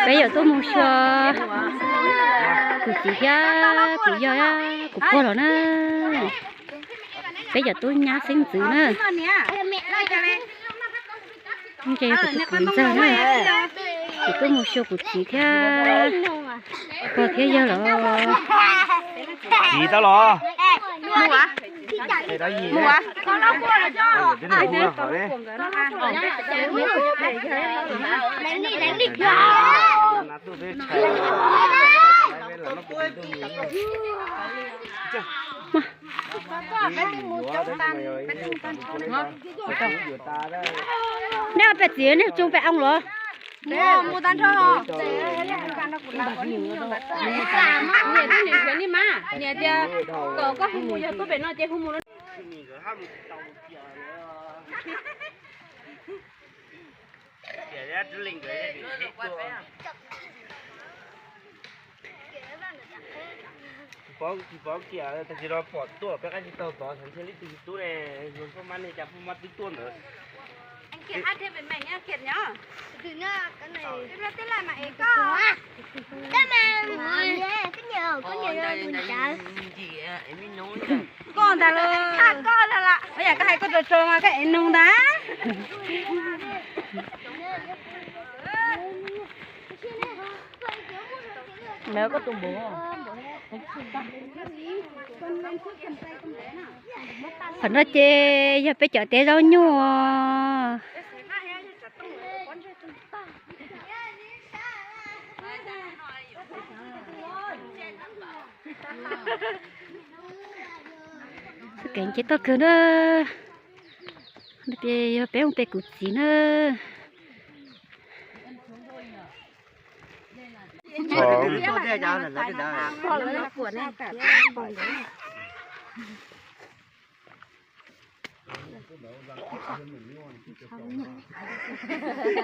Peb yuav tuaj mus xyuas kuv txiv thiab kuv yawg, kuv puag los na. Peb cov tub nyab xeeb ntxwv na. Ces yog kuv tus kwv ntxawg na, kuv tuaj mus xyuas kuv txiv thiab puag thiab yawg los. Txiv tau los. Nej peb txiv nej tsoog peb oo los? Niam, niam tias kom koj hu mus, yog tuaj pem no ces hu mus. Tsis paub kiag, tam sim no pom tuaj peb qab tsis tau tod, xyov ntshe leej twg tub ne, zoo nkauj mab ne, cas pheej mab twb tuaj ntawd. Koj ntag los, koj ntag los, yam koj hais koj tso tso mas koj ev noog ntag. Qhov no ces yog peb cov teb zaub nyuj. Kev nce toj kawg na. Ces yog peb mus pem kuv txiv na.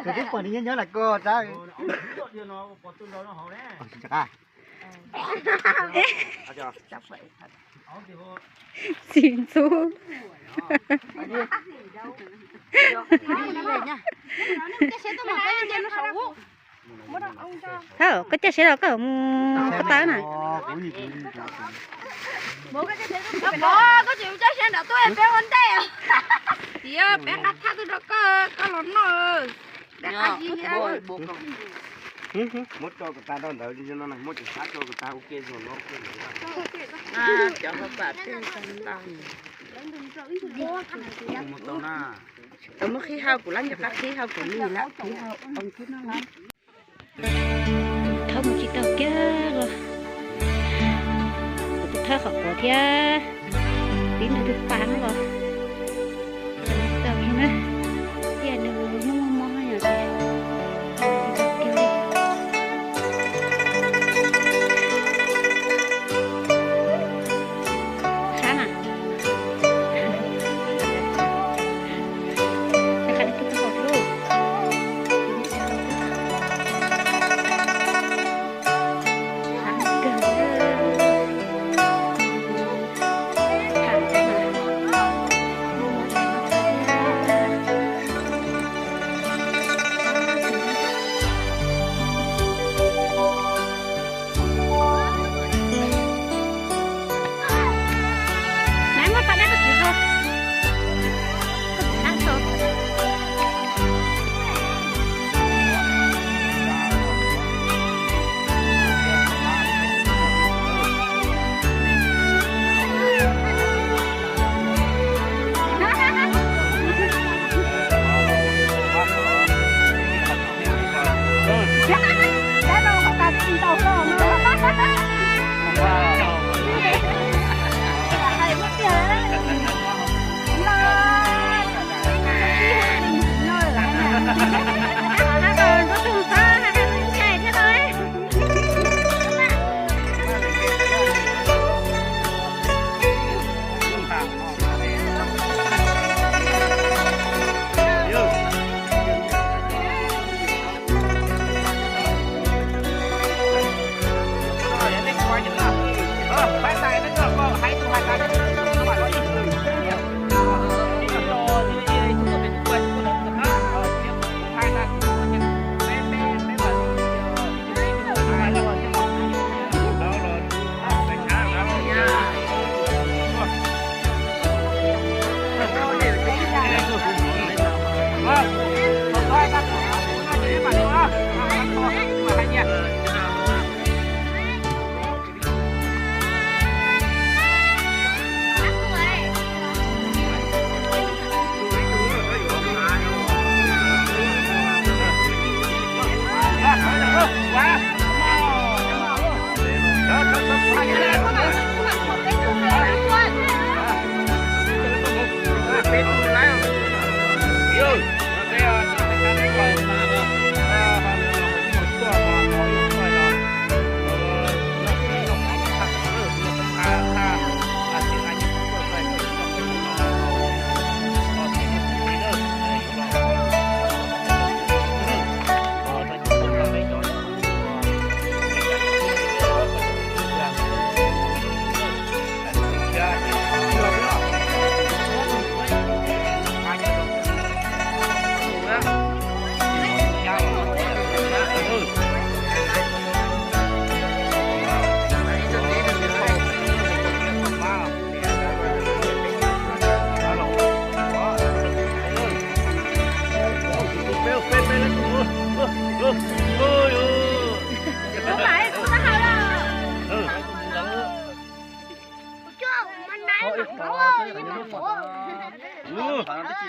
Kuv twb pom nws nyob nyob lam koj tab. Txiv ntxub. Thawj, koj caj siab los koj mus koj tau na. Koj tsis caj siab nram tuaj peb ua ntej. Tias peb qab thaj tuaj rau koj, koj los noj. Peb qab zib thiab. Muab tso kom tas rau ntawd li no, muab cov sab tso kom tas ua ke, ua ke. Cov hauv pam peb tau ntau. Mus tau na. Muab qhib hau kuv lab, nco qab qhib hau kuv li lab, qhib hau. Thawb mus tsis tau kiag los, kuv tus thawj qhov quav thiab tib nrog tus pas no los tau kiag na. Tias nws muaj muaj mob yom. Sab na.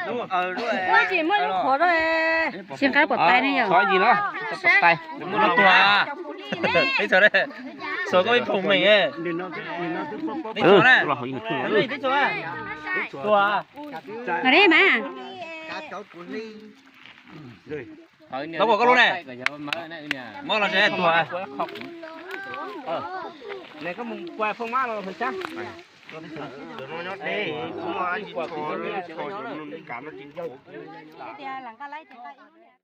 Ua tsis muaj lub qhuav rau. Sib nqaij pom tais ne yom. Xov yig no, pom tais. Mus no tuag. Ib txog, xov koj ib phoom meem. Ib txog na. Ib txog na. Tuag. Mas. Tau kom koj lub ne. Mob los tsis tuag.